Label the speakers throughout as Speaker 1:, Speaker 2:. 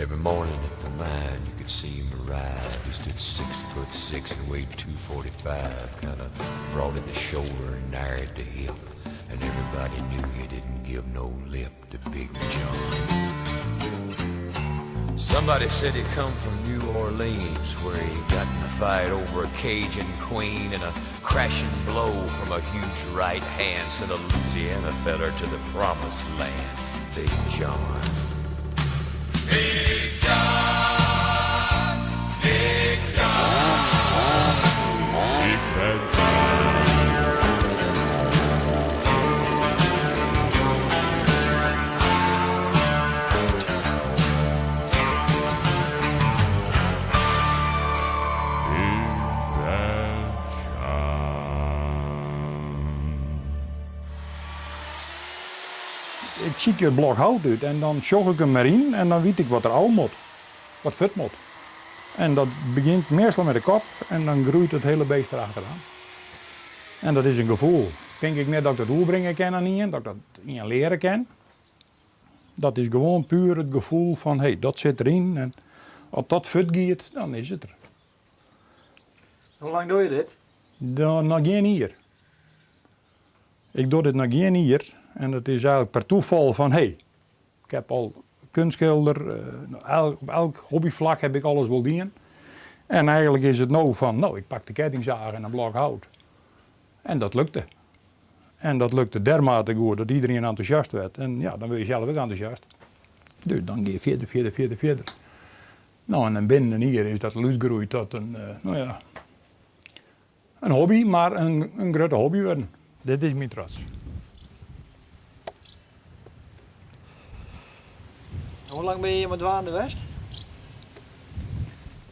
Speaker 1: Every morning at the mine you could see him arrive. He stood 6 foot 6 and weighed 245, kind of broad at the shoulder and narrow at the hip. And everybody knew he didn't give no lip to Big John. Somebody said he come from New Orleans, where he got in a fight over a Cajun queen, and a crashing blow from a huge right hand sent a Louisiana feller to the promised land. Big John. Big John! Big John!
Speaker 2: Big Bad John. Big Bad John.
Speaker 3: Ik sykje it blok hout út en dan sjoch ik him deryn en dan wit ik wat der ôf moat, wat fuort moat. En dat begjint meastal mei de kop en dan groeit it hiele beest derachteroan. En dat is in gefoel. Tink ik net dat ik dat oerbringe kin oan ien, dat ik dat ien leare kin. Dat is gewoan puer it gefoel fan hé, dat sit deryn en as dat fuort giet, dan is it der.
Speaker 4: Hoe lang doch je dit?
Speaker 3: Dan noch gjin jier. Ik doch dit noch gjin jier en it is eigenlik per tafal fan hé, ik ha al keunstskilder, op elk hobbyflak ha ik alles wol dien. En eigenlik is it no fan, no, ik pak de kettingseage en in blok hout. En dat lukte. En dat lukte dermate goed dat iedereen entûsjast waard. En ja, dan wurde je sels ek entûsjast. Dus dan geane je fierder, fierder, fierder, fierder. No, en dan binnen in jier is dat útgroeid tot in, no ja, in hobby, mar in grutte hobby wurden. Dit is myn trots.
Speaker 4: Hoe lang binne je hjirmei dwaande west?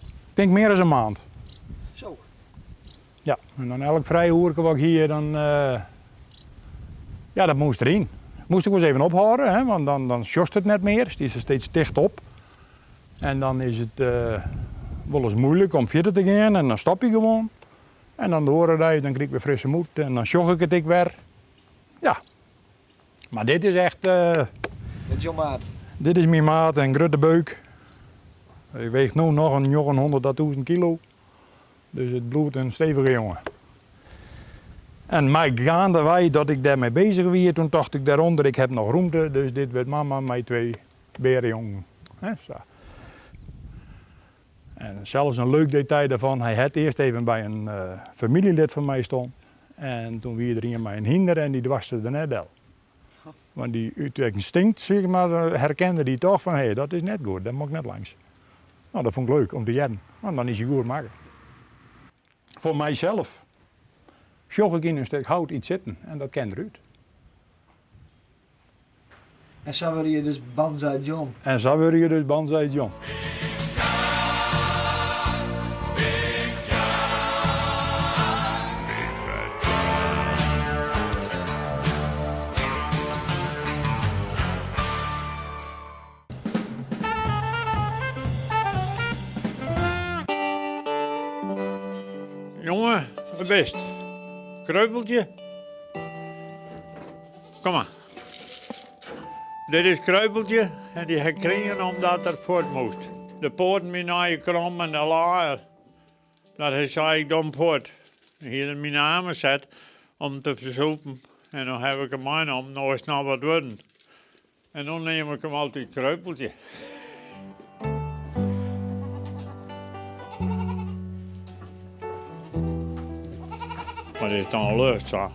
Speaker 3: Ik tink mear as in maand.
Speaker 4: Zo.
Speaker 3: Ja, en dan elk frije oerke wat ik hie, dan, ja, dat moast deryn. Moast ik wolris even ophâlde, hè, want dan sjochst it net mear, stiest der steeds ticht op. En dan is it wolris muoilik om fierder te gean en dan stop je gewoan. En dan de oare dei, dan krij ik wer frisse moed en dan sjoch ik it ek wer. Ja. Mar dit is echt.
Speaker 4: Dit is jo maat?
Speaker 3: Dit is myn maat, in grutte beuk. Hy weecht no noch in 900 ta 1000 kilo. Dus it bliuwt in stevige jonge. En mei geandewei dat ik dêrmei bezich wie, toen tocht ik dêrûnder, ik ha noch rûmte, dus dit wurdt mama mei twee bearejongen. Hè, sa. En sels in leuk detail dêrfan, hy hat earst even by in famyljelid fan my stien. En toen wie der ien mei in hynder en dy doarste der net del. Want dy út ynstinkt, sis mar, herkende dy toch fan hé, dat is net goed, dêr moat ik net langs. No, dat fûn ik leuk om te hearren, want dan is hy goed makke. Foar mysels sjoch ik yn in stik hout yts sitten en dat kin derút.
Speaker 4: En sa wurde je dus Banzai John.
Speaker 3: En sa wurde je dus Banzai John.
Speaker 2: Big John. Big Bad John.
Speaker 5: Jonge, wat bist? Kreupeltje? Kom mar. Dit is Kreupeltje en dy ha ik krigen omdat er fuort moast. De poaten wiene nije krom en de laaier. Dat hy sei ik doch him fuort. Hie er myn aarmen set om te fersûpen en no ha ik him meinommen, no is it noch wat wurden. En no neam ik him altyd Kreupeltje. Mar dit is dan lucht sa.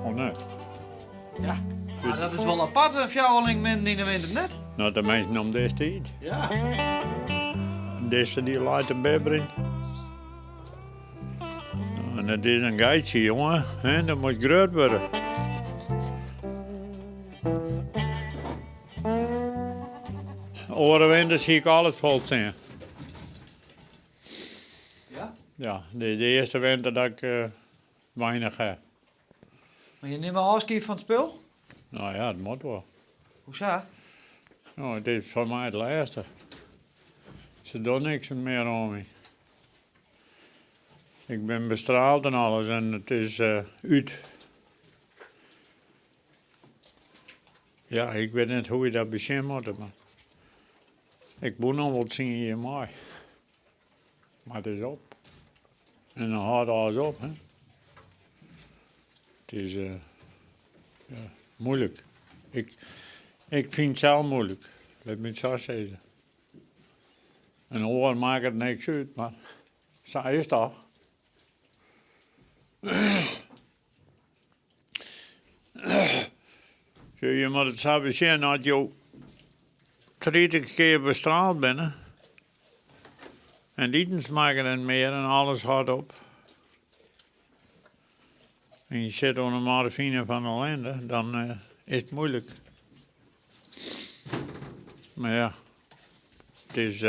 Speaker 5: Oh nee.
Speaker 4: Ja, mar dat is wol apart, in fjouwerling midden yn de winter net?
Speaker 5: No, teminsten om dizze tiid.
Speaker 4: Ja.
Speaker 5: Dizze dy leit te bibberjen. En it is in geitsje, jonge. Hè? Dat moat grut wurde. Oare winter hie ik alles fol stean.
Speaker 4: Ja?
Speaker 5: Ja, dit is de earste winter dat ik weinich ha.
Speaker 4: Mar je nimme ôfskied fan it spul?
Speaker 5: No ja, it moat wol.
Speaker 4: Hoe sa?
Speaker 5: No, it is foar my it lêste. Se dogge niks mear oan my. Ik bin bestraald en alles en it is út. Ja, ik wit net hoe't je dat besjen moatte, mar. Ik woe noch wol tsien jier mei, mar it is op. En dan hâldt alles op, hè. It is ja, moeilik. Ik, ik fyn it sels moeilik, lit my it sa sizze. In oar makket niks út, mar sa is it toch. Sjoch, je moatte it sa besjen, as jo 30 kear bestraald binne en it iten smakket net mear en alles hâldt op en je sitte oan de morfine fan ellinde, dan is it moeilik. Mar ja, it is,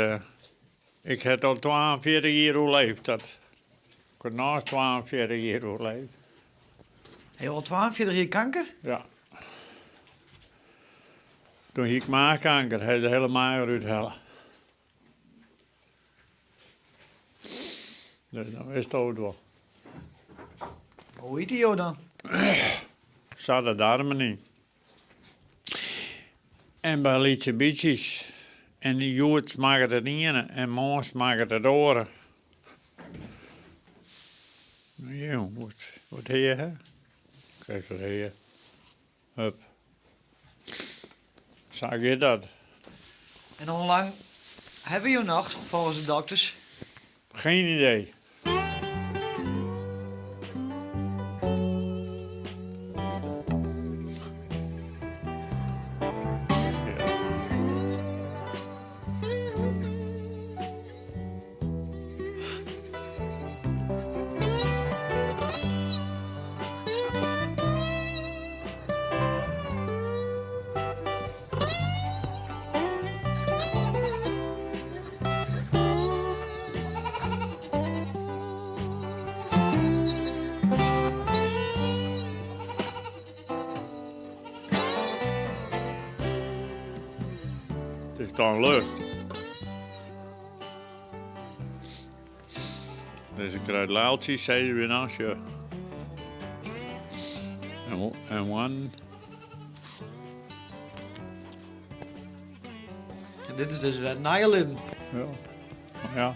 Speaker 5: ik ha it al 42 jier oerleefd, dat ik ha neist 42 jier oerleefd.
Speaker 4: Ha jo al 42 jier kanker?
Speaker 5: Ja. Toen hie ik maachkanker, ha se de hiele mage derút helle. Dus dan witsto it wol.
Speaker 4: Hoe ite jo dan?
Speaker 5: Sa de darmen yn. En by lytse bytsjes. En hjoed smakket it iene en moarn smakket it oare. Jong, wat ha je? Kijk wat ha je. Hup. Sa giet dat.
Speaker 4: En hoe lang hawwe jo noch, folgens de dokters?
Speaker 5: Geen idee. It is dan lucht. Dus ik krijg luiltjes, zei weer naast je. En one.
Speaker 4: En dit is dus wer it nije libben.
Speaker 5: Ja, ja.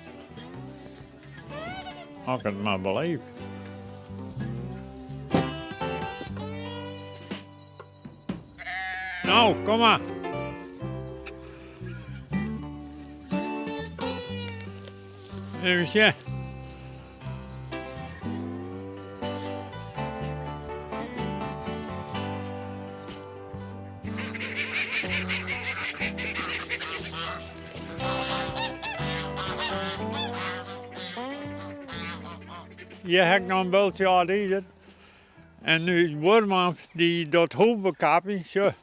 Speaker 5: As ik it mar beleef. No, kom mar. Even sjen. Hjir ha ik noch in bultsje âld izer. En nu ús buorman dy docht hoevekapping, sjoch,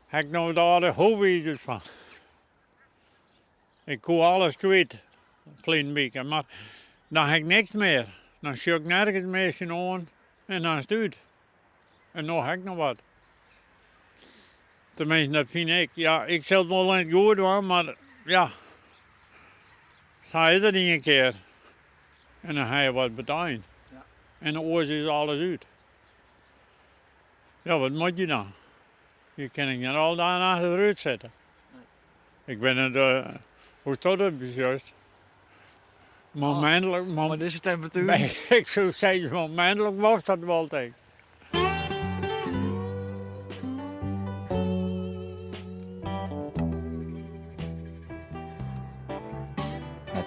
Speaker 5: ha ik no dêr de hoefizers fan. Ik koe alles kwyt ferline wike, mar dan ha ik niks mear. Dan sjoch ik nergens mear tsjinoan en dan is it út. En no ha ik noch wat. Tenminsten, dat fyn ik. Ja, ik sil it wol net goed dwaan, mar ja, sa is it ien kear. En dan ha je wat betein. En oars is alles út. Ja, wat moat je dan? Je kin ek net alle dagen achter de rút sitte. Ik bin net, hoesto dat besjochst? Momintlik,
Speaker 4: Mei dizze temperatuer?
Speaker 5: Ik soe sizze, momintlik mocht dat wol, tink.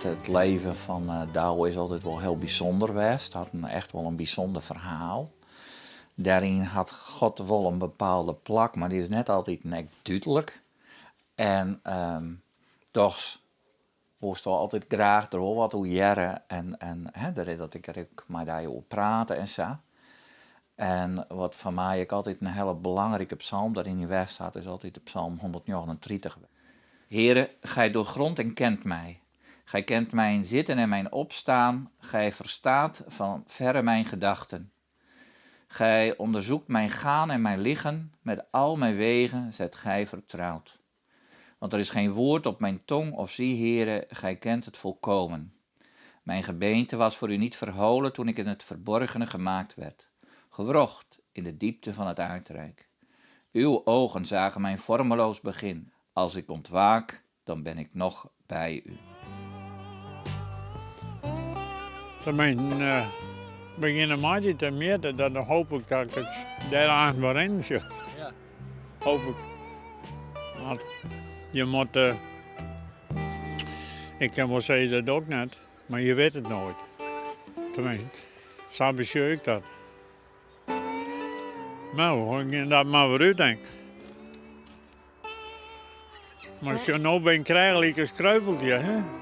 Speaker 6: It leven fan Douwe is altyd wol hiel bysûnder west. Hat in echt wol in bysûnder ferhaal. Dêryn hat God wol in bepaalde plak, mar dy is net altyd ek dúdlik. En dochs Wolsto altyd graach der wol wat oer hearre en, en hè, dêr is dat ik der ek mei dy oer prate en sa. En wat foar my ek altyd in hiele belangrike psalm dêryn west hat, is altyd de psalm 139. Heare, gij doorgrondt en kent mij. Gij kent mijn zitten en mijn opstaan, gij verstaat van verre mijn gedachten. Gij onderzoekt mijn gaan en mijn liggen, met al mijn wegen zijt gij vertrouwd. Want er is geen woord op mijn tong, of zie, Heere, gij kent het volkomen. Mijn gebeente was voor u niet verholen toen ik in het verborgene gemaakt werd, gewrocht in de diepte van het aardrijk. Uw ogen zagen mijn vormeloos begin. Als ik ontwaak, Dan bin ik noch by u.
Speaker 5: De minsken eh, begjinne mei dy te mjitten, dan hoop ik dat ik it dêr aanst wer rinnen sjoch.
Speaker 4: Ja.
Speaker 5: Hoop ik. Want je moat, eh, ik kin wol sizze dat doch ik net, mar je wit it noait. Teminsten, sa besjoch ik dat. No, we gean dat mar wer út, denk. Mar sjoch, no bin ik krêft lykas Kreupeltje, hè?